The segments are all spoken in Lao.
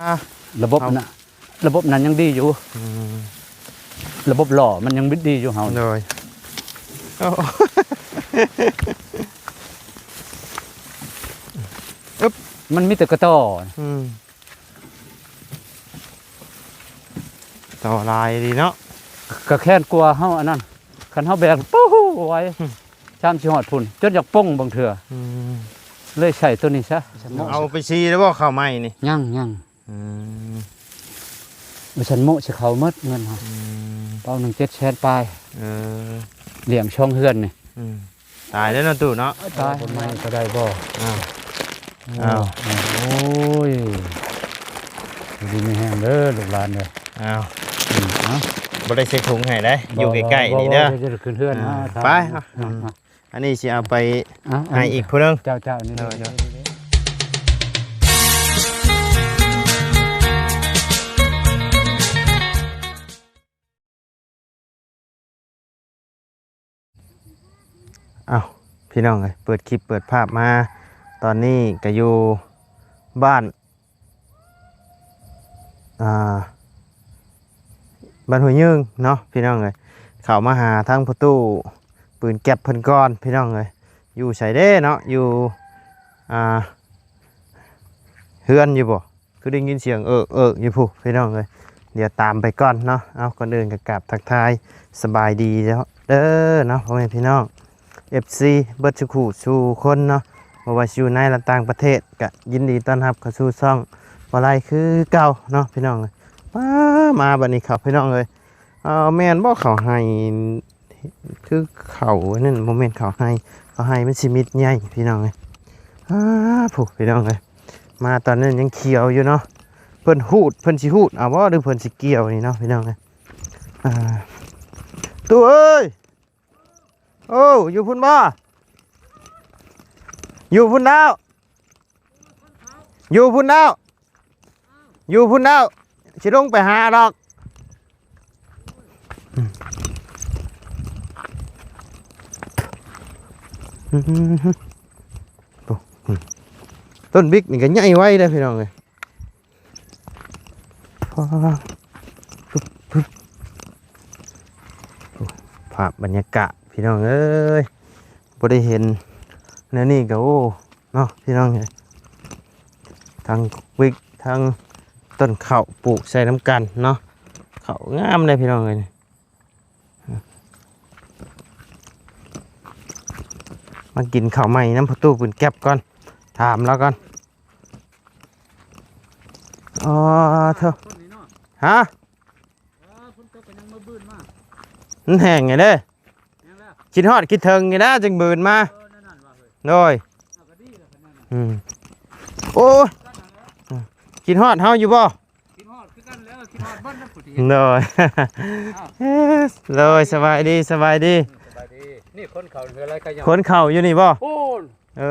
ອ່າ ລະບົບ ເຮົາ ນະ ລະບົບນັ້ນຍັງດີຢູ່ ອືມ ລະບົບຫຼໍ່ມັນຍັງບິດດີຢູ່ເຮົາ ໂດຍ ໂອ້ ອຶບ ມັນມີແຕ່ກະຕໍ້ ອືມ ຕໍ່ຫຼາຍດີເນາະ ກະແຄ້ນກວ່າເຮົາອັນນັ້ນ ຄັນເຮົາແບກ ປູ້ ໄວ ອືມ ຊາມຊິຮອດພຸ້ນ ຈົນຢາກປົງບາງເທື່ອ ອືມ ເລີຍໃຊ້ໂຕນີ້ຊະ ເອົາໄປຊີແລ້ວບໍ່ ເຂົ້າໃໝ່ນີ້ ຍັງ ຍັງ ອືມ ວ່າຊັ້ນໂມະຊິເຂົ້າໝົດເງິນເຮົາ ອືມ ເປົາໜຶ່ງເຈັດແສນປາຍ ເອີ ລ້ຽງສອງເຮືອນນີ້ ອືມ ຕາຍແລ້ວເນາະຕູ້ເນາະ ຕາຍ ເອົາໃໝ່ກໍໄດ້ບໍ່ ອ້າວ ໂອ້ຍ ໂອ້ຍ ຢູ່ດີມີແຮງເດີລູກຫຼານເດີ ອ້າວ ອືມ ເອົາ ບໍ່ໄດ້ໃສ່ຖົງໃຫ້ເດ້ ບໍ່ ຢູ່ໃກ້ໆນີ້ເດີ ບໍ່ ບໍ່ ບໍ່ ຂຶ້ນເຮືອນ ອ່າ ມາ ໄປ ອືມ ອືມ ອັນນີ້ຊິເອົາໄປ ອ່ະ ໃຫ້ອີກຜູ້ໜຶ່ງ ເຈົ້າ ເຈົ້າ ນີ້ ໂດຍ ໂດຍ ອ້າວ ພີ່ນ້ອງເອີຍ ເປີດຄລິບເປີດພາບມາ ຕອນນີ້ກະຢູ່ບ້ານ ອ່າ ບ້ານຫ້ວຍຍືງເນາະ ພີ່ນ້ອງເອີຍ ເຂົ້າມາຫາທາງພໍ່ຕູ້ປືນແກັບເພິ່ນກ່ອນ ພີ່ນ້ອງເອີຍ ຢູ່ໃສເດ້ເນາະ ຢູ່ ອ່າ ເຮືອນຢູ່ບໍ່ ຄືໄດ້ຍິນສຽງເອິກໆຢູ່ພຸ້ນ ພີ່ນ້ອງເອີຍ ດຽວຕາມໄປກ່ອນເນາະ ເອົາ ກ່ອນອື່ນກໍກາບທັກທາຍສະບາຍດີເດີເນາະ ພໍ່ແມ່ພີ່ນ້ອງ ເອັຟຊີ ເບິດສູ່ຄູ່ສູ່ຄົນເນາະ ບໍ່ວ່າຊິຢູ່ໃນ ແລະ ຕ່າງປະເທດ ກະຍິນດີຕ້ອນຮັບເຂົ້າສູ່ຊ່ອງບໍ່ໄລຄືເກົ່າເນາະ ພີ່ນ້ອງເອີຍ ມາ ມາບັດນີ້ເຂົ້າ ພີ່ນ້ອງເອີຍ ເອົາ ແມ່ນບໍ່ເຂົ້າໄຮ່ ຄືເຂົ້າອັນນັ້ນ ບໍ່ແມ່ນເຂົ້າໄຮ່ ເຂົ້າໄຮ່ມັນຊິເມັດໃຫຍ່ ພີ່ນ້ອງເອີຍ ອ້າ ພຸ້ນ ພີ່ນ້ອງເອີຍ ມາຕອນນັ້ນຍັງຂຽວຢູ່ເນາະ ເພິ່ນຮູດ ເພິ່ນຊິຮູດເອົາບໍ່ ຫຼືເພິ່ນຊິກ່ຽວນີ້ເນາະ ພີ່ນ້ອງເອີຍ ອ່າ ຕູ້ເອີຍ ໂອ້ ຢູ່ພຸ້ນບໍ່ ຢູ່ພຸ້ນແລ້ວ ຢູ່ພຸ້ນແລ້ວ ຢູ່ພຸ້ນແລ້ວ ຊິລົງໄປຫາດອກ ອືມ ອືມ ອືມ ໂອ້ ອືມ ຕົ້ນບິກນີ້ກໍໃຫຍ່ໄວເດ້ ພີ່ນ້ອງເອີຍ ພາບບັນຍາກາດ ພີ່ນ້ອງເອີຍ ບໍ່ໄດ້ເຫັນແນວນີ້ກໍ ໂອ້ ເນາະ ພີ່ນ້ອງເອີຍ ທັງວິກ ທັງຕົ້ນເຂົ້າປູກໃສ່ນຳກັນເນາະ ເຂົ້າງາມເດ້ ພີ່ນ້ອງເອີຍ ມາກິນເຂົ້າໃໝ່ນຳພໍ່ຕູ້ປືນແກັບກ່ອນ ຖາມລາວກ່ອນ ອໍ ເທີ ຮະ ເອີ ຝົນຕົກກໍຍັງມາບືນມາ ມັນແຫ້ງຢູ່ເດ້ ແຫ້ງແລ້ວ ຄິດຮອດຄິດເຖິງຢູ່ນະ ຈຶ່ງບືນມາ ເອີ ນັ້ນໆວ່າເຮີຍ ໂດຍ ເອົາກໍດີແລ້ວຄັນນັ້ນນະ ອືມ ໂອ້ຍ ຄິດຮອດເຮົາຢູ່ບໍ່? ຄິດຮອດຄືກັນແລ້ວ ຄິດຮອດເບິດແລ້ວຜູ້ທີ່ເຫັນ ໂດຍ ອ້າວ ໂດຍ ສະບາຍດີ ສະບາຍດີ ອືມ ສະບາຍດີ ນີ້ຂົນເຂົ້າເຮືອນໄລກະຍອງ ຂົນເຂົ້າຢູ່ນີ້ບໍ່? ໂອ້ ເອີ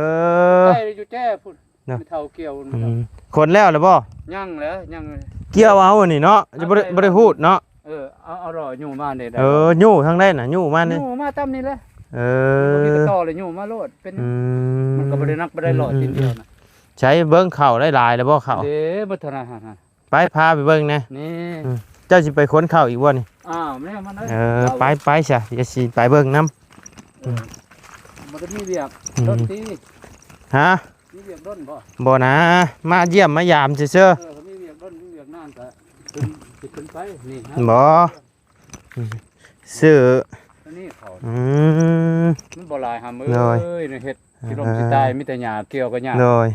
ໄປຢູ່ແຈ້ພຸ້ນ ເນາະ ແມ່ເຖົ້າກ່ຽວ ອືມ ຂົນແລ້ວລະບໍ່? ຍັງແຫຼະ ຍັງ ກ່ຽວເອົາອັນນີ້ເນາະ ຈະບໍ່ໄດ້ ບໍ່ໄດ້ຮູດເນາະ ເອີ ເອົາ ເອົາລໍ້ຍູ້ມານີ້ໄດ້ ເອີ ຍູ້ທາງໃດນະ ຍູ້ມານີ້ ຍູ້ມາຕາມນີ້ແຫຼະ ເອີ ບໍ່ມີກະຕໍເລີຍ ຍູ້ມາໂລດ ເປັນ ອືມ ມັນກໍບໍ່ໄດ້ໜັກ ບໍ່ໄດ້ຫຼໍ້ ອືມ ຕີນດຽວນະ ໃສເບິ່ງເຂົ້າໄດ້ຫຼາຍແລ້ວບໍ່ເຂົ້າ? ເດ້ ບໍ່ເທົ່ານັ້ນຫັ້ນ ໄປພາໄປເບິ່ງແດ່ ນີ້ ອືມ ເຈົ້າຊິໄປຂົນເຂົ້າອີກບໍ່ນີ້? ອ້າວ ແມ່ມັນເອີ ເອີ ໄປ ໄປຊະ ດຽວຊິໄປເບິ່ງນຳ ເອີ ອືມ ບໍ່ໄດ້ມີວຽກ ອືມ ດົນຕິ ຮະ? ມີວຽກດົນບໍ່? ບໍ່ນາ ມາຢ້ຽມມາຢາມຊື່ໆ ເອີ ມີວຽກດົນ ມີວຽກນານກະຂຶ້ນ ຊິຂຶ້ນໄປ ນີ້ຮະ ບໍ່ ອືມ ຊື້ ອັນນີ້ເຂົາ ອືມ ມັນບໍ່ຫຼາຍຫຳເອີຍ ໂດຍ ເຮັດ ຊິລົ້ມ ເອີ ຊິຕາຍ ມີແຕ່ຫຍ້າ ກ່ຽວກໍຫຍ້າ ໂດຍ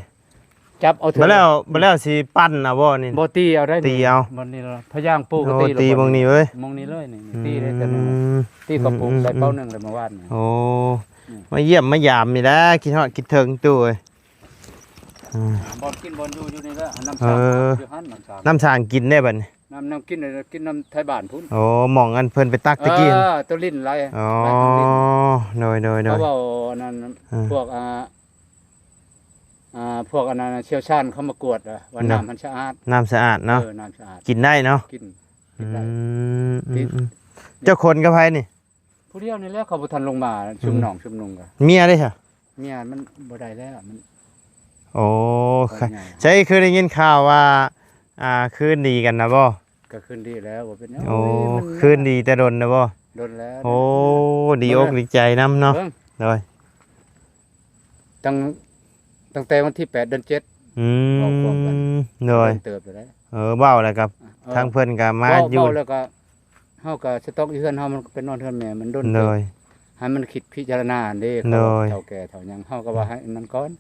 ຈັບເອົາເທື່ອ ບໍ່ແລ້ວ ບໍ່ແລ້ວຊິປັ່ນເອົາບໍ່ນີ້? ບໍ່ ຕີເອົາໄດ້ ຕີເອົາ ບ່ອນນີ້ລະ ພະຍາງປູກກໍ ໂອ້ ຕີລົງ ຕີໝ່ອງນີ້ເວີຍ ໝ່ອງນີ້ເລີຍນີ້ ອືມ ຕີໄດ້ແຕ່ໜຶ່ງ ອືມ ຕີເຂົາປູກ ອືມ ໄດ້ເປົາໜຶ່ງແລ້ວມື້ວານນີ້ ໂອ້ ອືມ ມາຢ້ຽມມາຢາມນີ້ແຫຼະ ຄິດຮອດຄິດເຖິງຕູ້ເອີຍ ອືມ ບ່ອນກິນບ່ອນຢູ່ຢູ່ນີ້ແຫຼະ ນ້ຳ ເອີ ສາງ ຢູ່ຫັ້ນ ນ້ຳສາງ ນ້ຳສາງກິນໄດ້ບັດນີ້ ນ້ຳ ນ້ຳກິນ ກິນນ້ຳໄທບ້ານພຸ້ນ ໂອ້ ໝ່ອງອັນເພິ່ນໄປຕັກຕະກີ້ ເອີ ໂຕລິນໄຫຼ ອໍ ໄຫຼທາງລິນ ໂດຍ ໂດຍ ໂດຍ ເຂົາເວົ້າອັນນັ້ນ ອືມ ພວກ ອ່າ ອ່າ ພວກອັນນັ້ນ ຊ່ຽວຊານເຂົາມາກວດ ວ່າ ເນາະ ນ້ຳມັນສະອາດ ນ້ຳສະອາດເນາະ ເອີ ນ້ຳສະອາດ ກິນໄດ້ເນາະ ກິນ ກິນໄດ້ ອືມ ອືມ ເຈົ້າຂົນກັບໃຜນີ້? ຜູ້ດຽວນີ້ແຫຼະ ເຂົາບໍ່ທັນລົງມາ ອືມ ຊຸມນ້ອງຊຸມນຸ່ງກໍ ເມຍເດ້ຊະ? ເມຍມັນບໍ່ໄດ້ແລ້ວ ມັນ ໂອ້ ໃສຄືໄດ້ຍິນຂ່າວວ່າ ອ່າ ຄືນດີກັນນະບໍ່? ກໍຄືນດີແລ້ວ ບໍ່ເປັນຫຍັງ. ໂອ້ ໂອ້ຍ ມັນ ຄືນດີແຕ່ດົນນະບໍ່? ດົນແລ້ວ. ໂອ້ ດີອົກດີໃຈນຳເນາະ. ເບິ່ງ ໂດຍ ຕັ້ງ ຕັ້ງແຕ່ວັນທີແປດ ເດືອນເຈັດ ອືມ ເວົ້າຄວາມກັນ ໂດຍ ເຕີບແລ້ວ. ເອີ ເວົ້າແລ້ວກໍ ເອີ ທາງເພິ່ນກໍມາ ເວົ້າ ຢູ່ ເວົ້າແລ້ວກໍ ເຮົາກໍສະຕັອກຢູ່ເຮືອນເຮົາ ມັນກໍໄປນອນເຮືອນແມ່ມັນດົນເຕີບ. ໂດຍ ໃຫ້ມັນຄິດພິຈາລະນາເດ້ ໂດຍ ເຖົ້າແກ່ເຖົ້າຫຍັງ ເຮົາກໍວ່າໃຫ້ອັນນັ້ນກ່ອນ.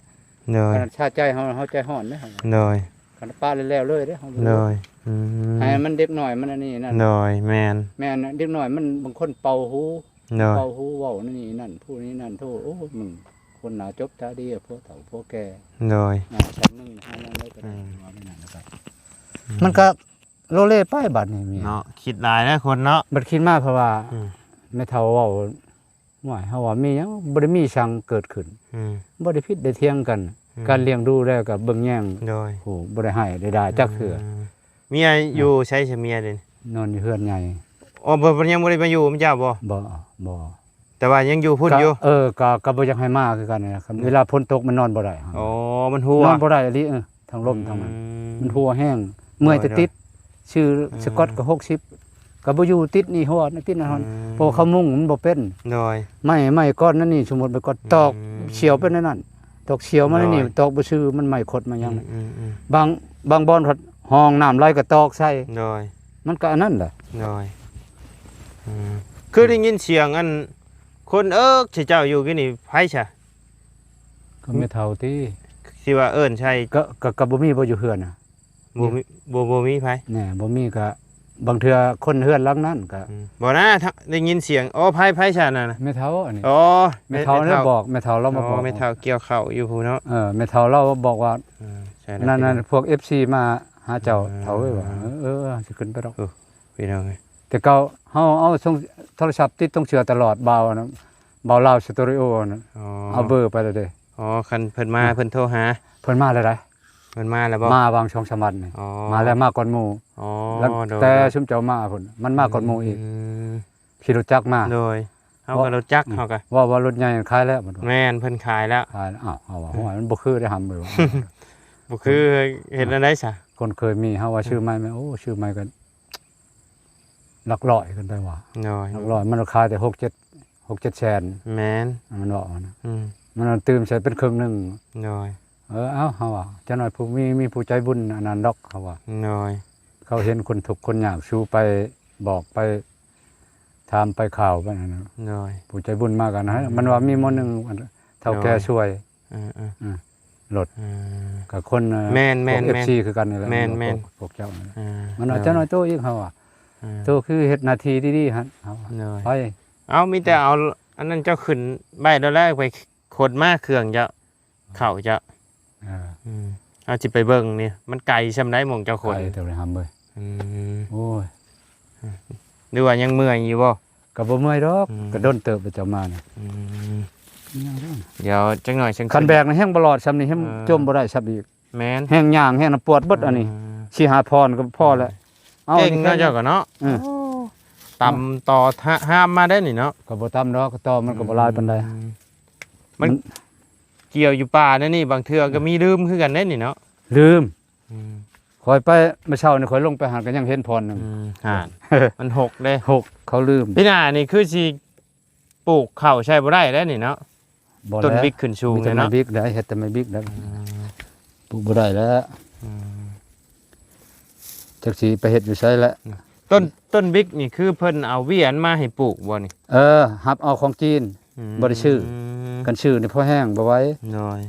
ໂດຍ ຄັນຊາໃຈເຮົາ ເຮົາໃຈຮ້ອນເດ້ ໂດຍ ຄັນປະແລ້ວເລີຍເດ້ ເຮົາບໍ່ ໂດຍ ອືມ ໃຫ້ມັນເດັກນ້ອຍມັນອັນນີ້ນັ້ນ. ໂດຍ ແມ່ນ ແມ່ນ ເດັກນ້ອຍມັນບາງຄົນເປົ່າຫູ ໂດຍ ເປົ່າຫູເວົ້ານີ້ນັ້ນ ຜູ້ນີ້ນັ້ນ ໂທ ໂອ້ຍ ມຶງ ຄົນໜ້າຈົບຕາດີ ພວກເຖົ້າພວກແກ່. ໂດຍ ອ່າ ຊັ້ນໜຶ່ງຫາແນວໃດກໍໄດ້ ອືມ ວ່າແນວນັ້ນແລ້ວກໍ ອືມ ມັນກໍ ໂລເລໄປບັດນີ້ເມຍເນາະ. ຄິດຫຼາຍນະຄົນເນາະ ບັດຄິດມາ ເພາະວ່າ ອືມ ແມ່ເຖົ້າເວົ້າ ໂອ້ຍ ເຮົາວ່າມີຫຍັງ ບໍ່ໄດ້ມີຫຍັງເກີດຂຶ້ນ ອືມ ບໍ່ໄດ້ຜິດໄດ້ຖຽງກັນ ອືມ ການລ້ຽງດູແລ້ວກໍເບິ່ງແຍງ ໂດຍ ໂອ້ ບໍ່ໄດ້ຮ້າຍໄດ້ດ່າຈັກເທື່ອ. ອືມ ເມຍຢູ່ໃສຊະ ເມຍເດ? ນອນຢູ່ເຮືອນໃຫຍ່. ອໍ ເພິ່ນ ເພິ່ນຍັງບໍ່ໄດ້ມາຢູ່ນຳເຈົ້າບໍ່? ບໍ່ ບໍ່. ແຕ່ວ່າຍັງຢູ່ພຸ້ນຢູ່ ເອີ ກໍ ກໍບໍ່ຢາກໃຫ້ມາຄືກັນນະ. ເວລາຝົນຕົກມັນນອນບໍ່ໄດ້. ອໍ ມັນຮົ່ວ ນອນບໍ່ໄດ້ອີ່ຫຼີ ເອີ ທັງລົມທັງນັ້ນ ອືມ ມັນຮົ່ວແຮງ ເມື່ອຍແຕ່ຕິດ. ໂດຍ ຊື້ ອືມ ສະກອດກໍຫົກສິບ ກໍບໍ່ຢູ່ ຕິດນີ້ຮົ່ວ ຕິດນັ້ນຫັ້ນ ອືມ ເພາະວ່າເຂົາມຸງມັນບໍ່ເປັນ. ໂດຍ ໄມ້ ໄມ້ກ້ອນນັ້ນນີ້ ສົມມຸດໄມ້ກ້ອນ ອືມ ຕອກສ່ຽວເປັນອັນນັ້ນ ຕອກສ່ຽວມາໃນນີ້ ໂດຍ ຕອກບໍ່ຊື່ ມັນໄໝ້ຄົດມາຫຍັງ. ອືມໆໆ ບາງ ບາງບ່ອນພັດຫ້ອງນ້ຳໄຫຼກໍຕອກໃສ່. ໂດຍ ມັນກໍອັນນັ້ນແຫຼະ. ໂດຍ ອືມ ຄືໄດ້ຍິນສຽງອັນຄົນເອິກໃສ່ເຈົ້າຢູ່ກີ້ນີ້ ໃຜຊະ? ກໍແມ່ເຖົ້າຕິ ທີ່ວ່າເອີ້ນໃສ່ ກໍ ກໍ ກໍບໍ່ມີບໍ່ຢູ່ເຮືອນນະ? ບໍ່ມີ ບໍ່ ບໍ່ມີໃຜ ແນ່ ບໍ່ມີກໍບາງເທື່ອຄົນເຮືອນຫຼັງນັ້ນກໍ ອືມ ບໍ່ນະ ໄດ້ຍິນສຽງ. ອໍ ໃຜ ໃຜຊະນັ້ນນະ? ແມ່ເຖົ້າອັນນີ້. ອໍ ແມ່ເຖົ້າ ແມ່ເຖົ້າ ໄດ້ບອກ ແມ່ເຖົ້າລາວມາບອກ. ອໍ ແມ່ເຖົ້າກ່ຽວເຂົ້າຢູ່ພຸ້ນເນາະ. ເອີ ແມ່ເຖົ້າລາວບອກວ່າ ເອີ ນັ້ນ ນັ້ນ ພວກເອັຟຊີມາຫາເຈົ້າ ເອີ ເຖົ້າເອີຍວ່າ ເອີ ເອີ ເອີ ຊິຂຶ້ນໄປດອກ. ໂອ້ ພີ່ນ້ອງເອີຍ ແຕ່ເກົ່າເຮົາເອົາໂທລະສັບຕິດຕົງເສື້ອຕະຫຼອດ ບ່າວນະ ບ່າວລາວສະຕູດິໂອນະ. ອໍ ເອົາເບີໄປແລ້ວເດ້. ອໍ ຄັນເພິ່ນມາ ອືມ ເພິ່ນໂທຫາ ເພິ່ນມາແລ້ວໃດ. ມັນມາແລ້ວບໍ່? ມາຫວ່າງສອງສາມວັນນີ້. ອໍ ມາແລ້ວ ມາກ່ອນໝູ່. ອໍ ຫຼັງແຕ່ຊຸມເຈົ້າມາພຸ້ນ ມັນມາກ່ອນໝູ່ອີກ. ອືມ ຂີ່ລົດຈັກມາ. ໂດຍ ເຮົາກໍລົດຈັກ ອືມ ເຮົາກໍ ເວົ້າວ່າລົດໃຫຍ່ຂາຍແລ້ວ ເພິ່ນວ່າ. ແມ່ນ ເພິ່ນຂາຍແລ້ວ. ຂາຍແລ້ວ. ອ້າວ ເຮົາວ່າ ໂອ້ຍ ມັນບໍ່ຄືໄດ້ຫຳເລີຍວ່າ ບໍ່ຄື ເຮັດແນວໃດຊະ? ຄົນເຄີຍມີ ເຮົາວ່າ ອືມ ຊື້ໃໝ່ແມ່ນ ໂອ້ ຊື້ໃໝ່ກໍຫຼັກຮ້ອຍຂຶ້ນໄປວ່າ. ໂດຍ ຫຼັກຮ້ອຍ ມັນຂາຍແຕ່ຫົກເຈັດ ຫົກເຈັດແສນ. ແມ່ນ ມັນເວົ້ານະ. ອືມ ມັນຕື່ມໃສ່ເປັນເຄິ່ງໜຶ່ງ. ໂດຍ ເອີ ເອົາ ເຮົາວ່າ ຈັກໜ້ອຍຜູ້ມີ ມີຜູ້ໃຈບຸນອັນນັ້ນດອກ ເຮົາວ່າ. ໂດຍ ເຂົາເຫັນຄົນທຸກຄົນຍາກ ສູ່ໄປບອກໄປຖາມໄປຂ່າວໄປນັ້ນນະ. ໂດຍ ຜູ້ໃຈບຸນມາກັນ ອືມ ມັນວ່າມີໝໍໜຶ່ງ ອັນເຖົ້າແກ່ ໂດຍ ຊ່ວຍ. ເອີໆ ອືມ ລົດ ອືມ ກັບຄົນ ເອີ ແມ່ນໆໆ ພວກເອັຟຊີຄືກັນນີ້ແຫຼະ. ແມ່ນໆ ພວກ ພວກເຈົ້ານີ້ແຫຼະ. ອືມ ມັນວ່າ ໂດຍ ເຈົ້ານ້ອຍໂຕອີກ ເຮົາວ່າ. ອືມ ໂຕຄືເຮັດໜ້າທີ່ດີໆຫັ້ນ ເຮົາວ່າ. ໂດຍ ໄປ ເອົາ ມີແຕ່ເອົາອັນນັ້ນເຈົ້າຂຶ້ນໄວ້ໂດນແລ້ວ ໄປຂົນມາເຄື່ອງເຈົ້າ ເຂົ້າເຈົ້າ. ເອີ ອືມ ເຮົາຊິໄປເບິ່ງນີ້ ມັນໄກຊ່ຳໃດໝ່ອງເຈົ້າຂົນ? ໄກເທົ່າໃດຫຳເອີຍ. ອືມ ໂອ້ຍ ຫຼືວ່າຍັງເມື່ອຍຢູ່ບໍ່? ກໍບໍ່ເມື່ອຍດອກ. ອືມ ກໍດົນເຕີບແລ້ວເຈົ້າມານີ້. ອືມ ດຽວຈັກໜ້ອຍ ຄັນແບກນະແຮ່ງບໍ່ລອດຊ່ຳນີ້ ແຮ່ງ ເອີ ຈົມບໍ່ໄດ້ຊ່ຳອີກ. ແມ່ນ ແຮ່ງຍ່າງແຮ່ງນະປວດເບິດອັນນີ້. ອືມ ສີ່ຫ້າຜ່ອນກໍພໍແລ້ວ. ເອົາ ເກັ່ງເນາະ ເຈົ້າກໍເນາະ. ອືມ ໂອ້ ຕຳຕໍ່ຫາມມາໄດ້ນີ້ເນາະ. ກໍບໍ່ຕຳດອກ ຕໍ່ມັນກໍບໍ່ຫຼາຍປານໃດ. ອືມ ມັນ ມັນກ່ຽວຢູ່ປ່າແນວນີ້ ບາງເທື່ອກໍ ອືມ ມີລືມຄືກັນເດ້ນີ້ເນາະ. ລືມ ອືມ ຂ້ອຍໄປມື້ເຊົ້ານີ້ ຂ້ອຍລົງໄປຫັ້ນກໍຍັງເຫັນຜ່ອນໜຶ່ງ. ອືມ ຫັ້ນ ມັນຫົກເດ້ ຫົກ ເຂົາລືມ. ປີໜ້ານີ້ຄືຊິ ປູກເຂົ້າໃສ່ບໍ່ໄດ້ແລ້ວນີ້ເນາະ. ບໍ່ແລ້ວ ຕົ້ນບິກຂຶ້ນສູງ ມີແຕ່ໄມ້ບິກໄດ໋ ເຮັດແຕ່ໄມ້ບິກໄດ໋. ອືມ ປູກບໍ່ໄດ້ແລ້ວ. ອືມ ຈັກຊິໄປເຮັດຢູ່ໃສແຫຼະ. ອືມ ຕົ້ນ ຕົ້ນບິກນີ້ຄືເພິ່ນເອົາເວຍມາໃຫ້ປູກບໍ່ນີ້? ເອີ ຮັບເອົາຂອງຈີນ. ອືມ ບໍ່ໄດ້ຊື້ ຄັນຊື້ນີ້ພໍແຮງບໍ່ໄຫວ. ໂດຍ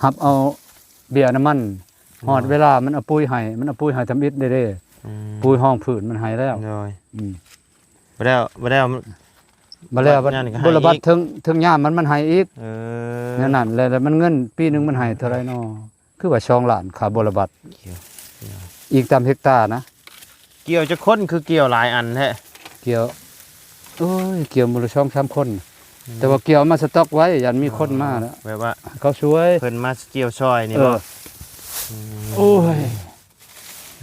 ຮັບເອົາເບ້ຍນ້ຳມັນ ໂດຍ ຮອດເວລາມັນເອົາປຸ໋ຍໃຫ້ ມັນເອົາປຸ໋ຍໃຫ້ທຳອິດເດ້. ອືມ ປຸ໋ຍຮອງພື້ນມັນໃຫ້ແລ້ວ. ໂດຍ ອືມ ບໍ່ແລ້ວ ບໍ່ແລ້ວ ບໍ່ແລ້ວ ບັດນັ້ນກໍໃຫ້ອີກ ບົວລະບັດເຖິງ ເຖິງຍາມມັນ ມັນໃຫ້ອີກ. ເອີ ແນວນັ້ນແຫຼະ. ແລ້ວມັນເງິນປີໜຶ່ງມັນໃຫ້ເທົ່າໃດນໍ? ຄືວ່າສອງລ້ານຄ່າບົວລະບັດ. ອີກຕາມເຮັກຕານະ. ກ່ຽວຈັກຄົນ ຄືກ່ຽວຫຼາຍອັນແທ້? ກ່ຽວ ໂອ້ຍ ກ່ຽວມື້ລະສອງສາມຄົນ. ອືມ ແຕ່ວ່າກ່ຽວມາສະຕັອກໄວ້ ຢ້ານມີຄົນມາລະ ອໍ ແບບວ່າເຂົາຊ່ວຍ ເພິ່ນມາກ່ຽວຊ່ອຍນີ້ບໍ່? ເອີ ອືມ ໂອ້ຍ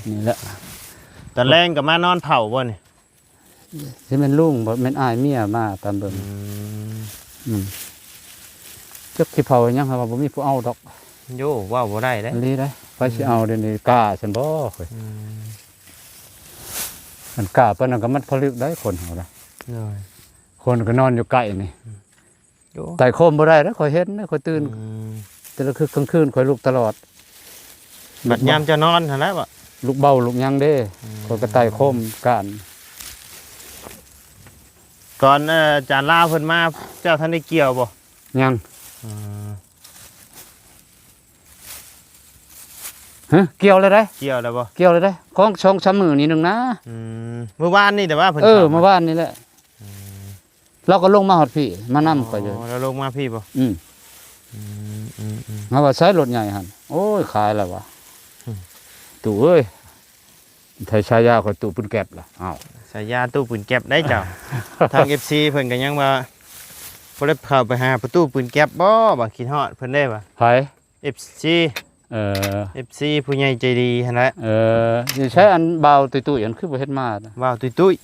ນີ້ແຫຼະ. ຕອນແລງກໍມານອນເຝົ້າບໍ່ນີ້? ຊິແມ່ນລຸງບໍ່ ແມ່ນອ້າຍເມຍມາຕາມເບິ່ງ. ອືມ ອືມ ຈັກຊິເຝົ້າຫຍັງ ເຮົາວ່າບໍ່ມີຜູ້ເອົາດອກ. ໂຢ ເວົ້າບໍ່ໄດ້ເດ້ ອີ່ຫຼີເດ້. ໃຜຊິເອົາດຽວນີ້ ກ້າຊັ້ນບໍ່ຂ້ອຍ? ອືມ ຄັນກ້າປານນັ້ນກໍມັນຜະລຶກໄດ້ຄົນເຮົານະ. ໂດຍ ຄົນກໍນອນຢູ່ໃກ້ນີ້. ອືມ ໂອ້ ໄຕ່ໂຄມບໍ່ໄດ້ເດ້ ຂ້ອຍເຫັນເດ້ ຂ້ອຍຕື່ນ. ອືມ ແຕ່ລະຄືກາງຄືນຂ້ອຍລຸກຕະຫຼອດ. ບັດຍາມເຈົ້ານອນຫັ້ນແຫຼະ ລຸກເບົາລຸກຫຍັງເດ້. ອືມ ຂ້ອຍກໍໄຕ່ໂຄມການ. ຕອນ ເອີ ອາຈານລາວເພິ່ນມາ ເຈົ້າທັນໄດ້ກ່ຽວບໍ່? ຍັງ. ອືມ ຮະ ກ່ຽວແລ້ວໄດ໋. ກ່ຽວແລ້ວບໍ່? ກ່ຽວແລ້ວໄດ໋ ຂອງສອງສາມມື້ນີ້ໜຶ່ງນະ. ອືມ ມື້ວານນີ້ແຕ່ວ່າເພິ່ນ ເອີ ເຂົ້າມາ ມື້ວານນີ້ແຫຼະ. ອືມ ລາວກໍລົງມາຮອດພີ້ ມານຳຂ້ອຍຢູ່. ອໍ ລາວລົງມາພີ້ບໍ່? ອືມ ອືມໆໆ ເຮົາວ່າໃຊ້ລົດໃຫຍ່ຫັ້ນ. ໂອ້ຍ ຂາຍແລ້ວວ່າ. ອືມ ຕູ້ເອີຍ ໄທ ສາຍາຂ້ອຍຕູ້ປືນແກັບລະ. ອ້າວ ສາຍາຕູ້ປືນແກັບໄດ໋ເຈົ້າ. ທາງເອັຟຊີເພິ່ນກໍຍັງວ່າ ບໍ່ໄດ້ເຂົ້າໄປຫາປະຕູປືນແກັບບໍ່ ວ່າຄິດຮອດເພິ່ນເດ້ວ່າ. ໃຜ? ເອັຟຊີ ເອີ ເອັຟຊີຜູ້ໃຫຍ່ໃຈດີຫັ້ນແຫຼະ. ເອີ ຢູ່ໃສອັນບ່າວຕຸ້ຍໆ ອັນຄືບໍ່ເຫັນມາ? ບ່າວຕຸ້ຍ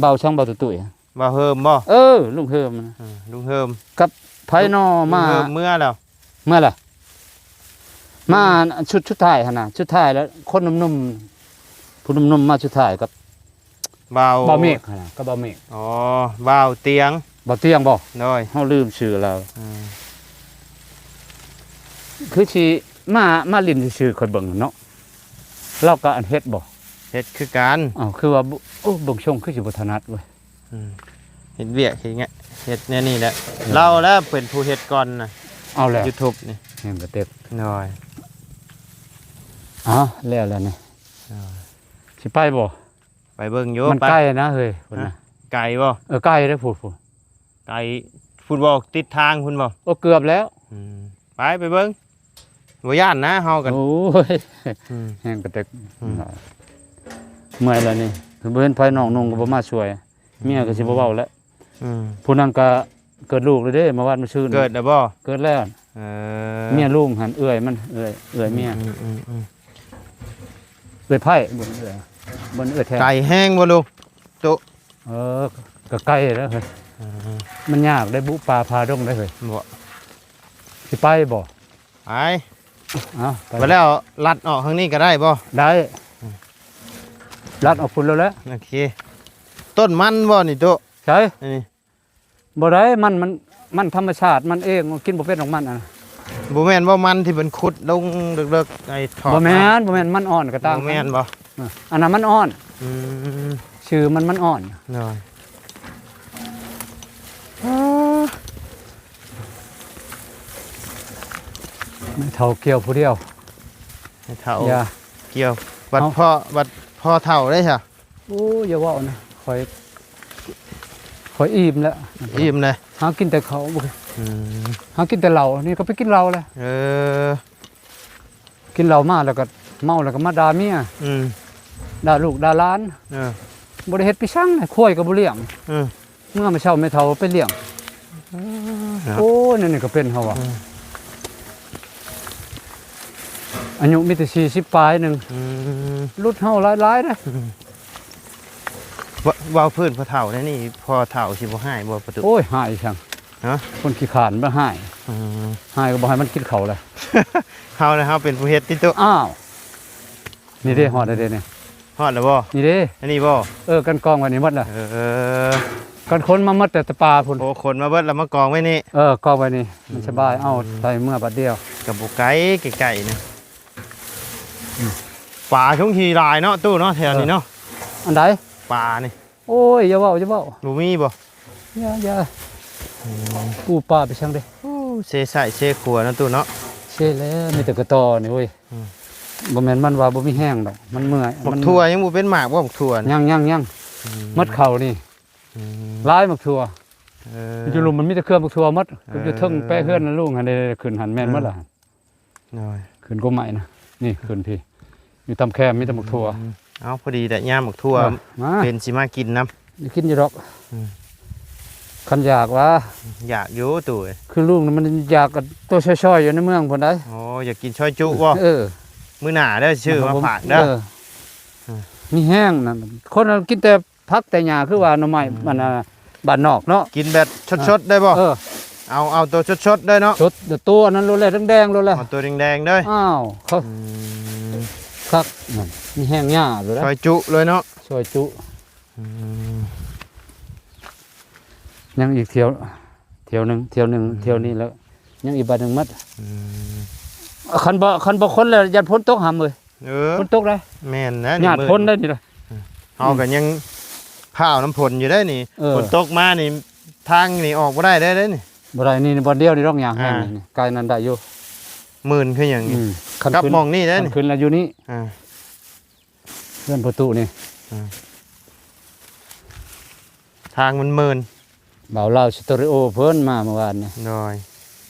ໆ ບ່າວສັງ ບ່າວຕຸ້ຍໆ ບ່າວເຮີມບໍ່? ເອີ ລຸງເຮີມນະ. ເອີ ລຸງເຮີມ ກັບໃຜນໍ ມາ ລຸງເຮີມເມືອແລ້ວ. ເມືອລະ ມາ ອືມ ຊຸດສຸດທ້າຍຫັ້ນນະ ສຸດທ້າຍແລ້ວ ຄົນໜຸ່ມໆ ຜູ້ໜຸ່ມໆມາສຸດທ້າຍກັບ ບ່າວ ບ່າວເມກຫັ້ນນະ ກັບບ່າວເມກ. ອໍ ບ່າວຕຽງ ບ່າວຕຽງບໍ່? ໂດຍ ເຮົາລືມຊື່ລາວ. ອືມ ຄືຊິມາ ມາຫຼິ້ນຊື່ໆ ຂ້ອຍເບິ່ງເນາະ ລາວກໍອັນເຮັດບໍ່? ເຮັດຄືກັນ. ອ້າວ ຄືວ່າ ໂອ້ ເບິ່ງຊົງຄືຊິບໍ່ຖະໜັດເວີຍ. ອືມ ເຮັດວຽກເຮັດງານ ເຮັດແນວນີ້ແຫຼະ. ເອີ ລາວແຫຼະເປັນຜູ້ເຮັດກ່ອນນະ. ເອົາແລ້ວ ຢູທູບນີ້ ແຮງກະເຕັກ. ໂດຍ ເອົາແລ້ວແລ້ວນີ້. ໂດຍ ຊິໄປບໍ່? ໄປເບິ່ງຢູ່. ມັນໄປ ໄກນະເຮີຍ ພຸ້ນນະ. ຮະ ໄກບໍ່? ເອີ ໄກເດ້ ພຸ້ນໆ ໄກ. ພຸ້ນບໍ່? ຕິດທາງພຸ້ນບໍ່? ໂອ້ ເກືອບແລ້ວ. ອືມ ໄປ ໄປເບິ່ງ. ບໍ່ຢ້ານນະເຮົາກັນ. ໂອ້ຍ ອືມ ແຮງກະເຕັກ. ອືມ ເມື່ອຍແລ້ວນີ້ ບໍ່ເຫັນໃຜ ນ້ອງນຸ່ງກໍບໍ່ມາຊ່ວຍ. ອືມ ເມຍກໍຊິບໍ່ເວົ້າແລ້ວ. ອືມ ຜູ້ນັ້ນກໍເກີດລູກແລ້ວເດ້ ມາວັດມາຊືນ. ເກີດແລ້ວບໍ່? ເກີດແລ້ວ. ເອີ ເມຍລຸງຫັ້ນ ເອື້ອຍມັນ ເອື້ອຍ ເອື້ອຍເມຍ. ອືມໆໆ ເອື້ອຍໄພ້ ບໍ່ເອື້ອຍ ບໍ່ເອື້ອຍແທ້. ໄກແຮງບໍ່ລຸງ? ໂຕ ເອີ ກໍໄກແລ້ວເຮີຍ. ອືມ ມັນຍາກໄດ໋ ບຸປ່າຜ່າດົງໄດ໋ເຮີຍ. ບໍ່ ຊິໄປບໍ່? ໄປ. ເອົາ ໄປ ໄປແລ້ວ ລັດອອກທາງນີ້ກໍໄດ້ບໍ່? ໄດ້. ອືມ ລັດອອກພຸ້ນແລ້ວແຫຼະ. ໂອເຄ. ຕົ້ນມັນບໍ່ນີ້ໂຕ? ໃສ? ອັນນີ້ ບໍ່ໄດ້ ມັນ ມັນ ມັນທຳມະຊາດມັນເອງ ກິນບໍ່ເປັນດອກມັນ. ອັນນັ້ນ ບໍ່ແມ່ນບໍ່ ມັນທີ່ເພິ່ນຂຸດລົງເລິກໆ ໄອ້ຖອກ? ບໍ່ແມ່ນ ບໍ່ແມ່ນ ມັນອ່ອນກໍຕ່າງ. ບໍ່ແມ່ນບໍ່? ເອີ ອັນນັ້ນມັນອ່ອນ. ອືມ ຊື່ມັນ ມັນອ່ອນ. ໂດຍ. ແມ່ເຖົ້າກ່ຽວຜູ້ດຽວ. ແມ່ເຖົ້າ ຢ່າ ກ່ຽວ. ບັດ ເອົ້າ ພໍ່ ບັດພໍ່ເຖົ້າໄດ້ຊະ. ໂອ້ ຢ່າເວົ້ານະ ຂ້ອຍ ຂ້ອຍອີ່ມແລ້ວ. ອີ່ມແລ້ວ. ຫາກິນແຕ່ເຂົ້າ. ອືມ ຫາກິນແຕ່ເຫຼົ້າ ນີ້ກໍໄປກິນເຫຼົ້າແລ້ວ. ເອີ ກິນເຫຼົ້າມາແລ້ວກໍເມົາ ແລ້ວກໍມາດ່າເມຍ. ອືມ ດ່າລູກດ່າຫຼານ. ເອີ ບໍ່ໄດ້ເຮັດໄປສັງ ຄວາຍກໍບໍ່ລ້ຽງ. ອືມ ເມື່ອມາເຊົ້າແມ່ເຖົ້າໄປລ້ຽງ. ເອີ ໂອ້ຍ ແນວນີ້ກໍເປັນເຮົາວ່າ. ອືມ ອາຍຸມີແຕ່ສີ່ສິບປາຍໜຶ່ງ. ອືມ ຫຼຸດເຮົາຫຼາຍໆເດ້. ອືມ ເວົ້າ ເວົ້າພື້ນພໍ່ເຖົ້າແນວນີ້ ພໍ່ເຖົ້າຊິບໍ່ຮ້າຍບໍ່ປະຕູ? ໂອ້ຍ ຮ້າຍອີ່ຫຍັງ? ຮະ? ຄົນຂີ້ຄ້ານມັນຮ້າຍ. ອືມ ຮ້າຍກໍບໍ່ໃຫ້ມັນກິນເຂົ້າແຫຼະ. ເຮົານະ ເຮົາເປັນຜູ້ເຮັດຕິໂຕ. ອ້າວ ນີ້ເດ້ ຮອດແລ້ວເດ້ນີ້. ຮອດແລ້ວບໍ່? ນີ້ເດ້. ອັນນີ້ບໍ່? ເອີ ກັນກອງໄວ້ນີ້ໝົດລະ. ເອີ ກັນຂົນມາໝົດແຕ່ ແຕ່ປ່າພຸ້ນ. ໂອ້ ຂົນມາເບິດແລ້ວມາກອງໄວ້ນີ້. ເອີ ກອງໄວ້ນີ້ ມັນສະບາຍ. ອືມ ເອົາໃສ່ເມືອບັດດຽວ. ກໍບໍ່ໄກ ໃກ້ໆນີ້. ອືມ ປາຊ່ວງທີ່ຫຼາຍເນາະ ຕູ້ເນາະ ແຖວນີ້ເນາະ. ເອີ ອັນໃດ? ປານີ້. ໂອ້ຍ ຢ່າເວົ້າ ຢ່າເວົ້າ. ບໍ່ມີບໍ່? ຢ່າ ຢ່າ. ອືມ ປູປ່າໄປຊ່າງເດ້. ໂອ້ ເຊຊ້າຍເຊຂວາເນາະ ຕູ້ເນາະ. ເຊແລ້ວ ມີແຕ່ກະຕໍນີ້ເວີຍ. ອືມ ບໍ່ແມ່ນມັນວ່າບໍ່ມີແຮງດອກ ມັນເມື່ອຍ. ໝາກຖົ່ວຍັງບໍ່ເປັນໝາກບໍ່ ໝາກຖົ່ວ? ຍັງ ຍັງ ຍັງ. ອືມ ໝົດເຂົ້ານີ້. ອືມ ຫຼາຍໝາກຖົ່ວ. ເອີ ຢູ່ລຸ່ມມັນມີແຕ່ເຄືອໝາກຖົ່ວໝົດ. ເອີ ຢູ່ເທິງແປະເຮືອນນະລຸງຫັ້ນເດ້ ຂຶ້ນຫັ້ນແມ່ນໝົດລະ. ອືມ ໂດຍ ຂຶ້ນກົກໄມ້ນະ ນີ້ຂຶ້ນພີ້ ຢູ່ຕາມແຄມມີແຕ່ໝາກຖົ່ວ. ອືມ ເອົາ ພໍດີແຫຼະ ຍາມໝາກຖົ່ວ. ເອີ ມາ ເປັນຊິມາກິນນຳ. ໄດ້ກິນຢູ່ດອກ. ອືມ ຄັນຢາກຫວາ? ຢາກຢູ່ຕູ້ເອີຍ. ຄືລຸງນະ ມັນຢາກກັບໂຕຊ່ອຍໆຢູ່ໃນເມືອງພຸ້ນໃດ໋. ໂອ້ ຢາກກິນຊ່ອຍຈຸບໍ່? ເອີ ມື້ໜ້າເດີ ຊື້ມາຝາກເດີ. ເອີ ອືມ ມີແຮງນະ ຄົນກິນແຕ່ ຜັກແຕ່ຫຍ້າ ຄືວ່າໜໍ່ໄມ້ ອືມ ອັນນ່າ ບ້ານນອກເນາະ. ກິນແບບສົດໆໄດ້ບໍ່? ເອີ ເອົາ ເອົາໂຕສົດໆເລີຍເນາະ. ສົດ ໂຕອັນນັ້ນໂລດແຫຼະ ແດງໆໂລດແຫຼະ. ເອົາໂຕແດງໆເດີ. ອ້າວ ເຂົາ ອືມ ຄັກ ນັ້ນມີແຮງຫຍ້າໂລດແຫຼະ. ຊອຍຈຸເລີຍເນາະ. ຊອຍຈຸ. ອືມ ຍັງອີກຖ້ຽວ ຖ້ຽວໜຶ່ງ ຖ້ຽວໜຶ່ງ ອືມ ຖ້ຽວນີ້ແລ້ວ ຍັງອີກບາດໜຶ່ງໝົດ. ອືມ ຄັນບໍ່ ຄັນບໍ່ຄົນແລ້ວ ຢ້ານຝົນຕົກຫຳເອີຍ. ເອີ ຝົນຕົກໄດ໋. ແມ່ນນະ ຍາດຝົນໄດ໋ນີ້ລະ. ເຮົາກໍຍັງພ້າວນຳຝົນຢູ່ໄດ໋ນີ້. ເອີ ຝົນຕົກມານີ້ ທາງນີ້ອອກບໍ່ໄດ້ເດ້ ເດ້ນີ້. ບໍ່ໄດ້ ນີ້ບ່ອນດຽວນີ້ດອກ ຍ່າງແຮງ ອ່າ ນີ້ ກາຍນັ້ນໄດ້ຢູ່. ມື່ນຄືຫຍັງນີ້? ອືມ ກັບໝ່ອງນີ້ເດ້ນີ້. ຄັນຂຶ້ນລະຢູ່ນີ້. ອ່າ ເຮືອນພໍ່ຕູ້ນີ້. ອ່າ ທາງມັນມື່ນ. ບ່າວລາວສະຕູດິໂອເພິ່ນມາເມື່ອວານນີ້. ໂດຍ.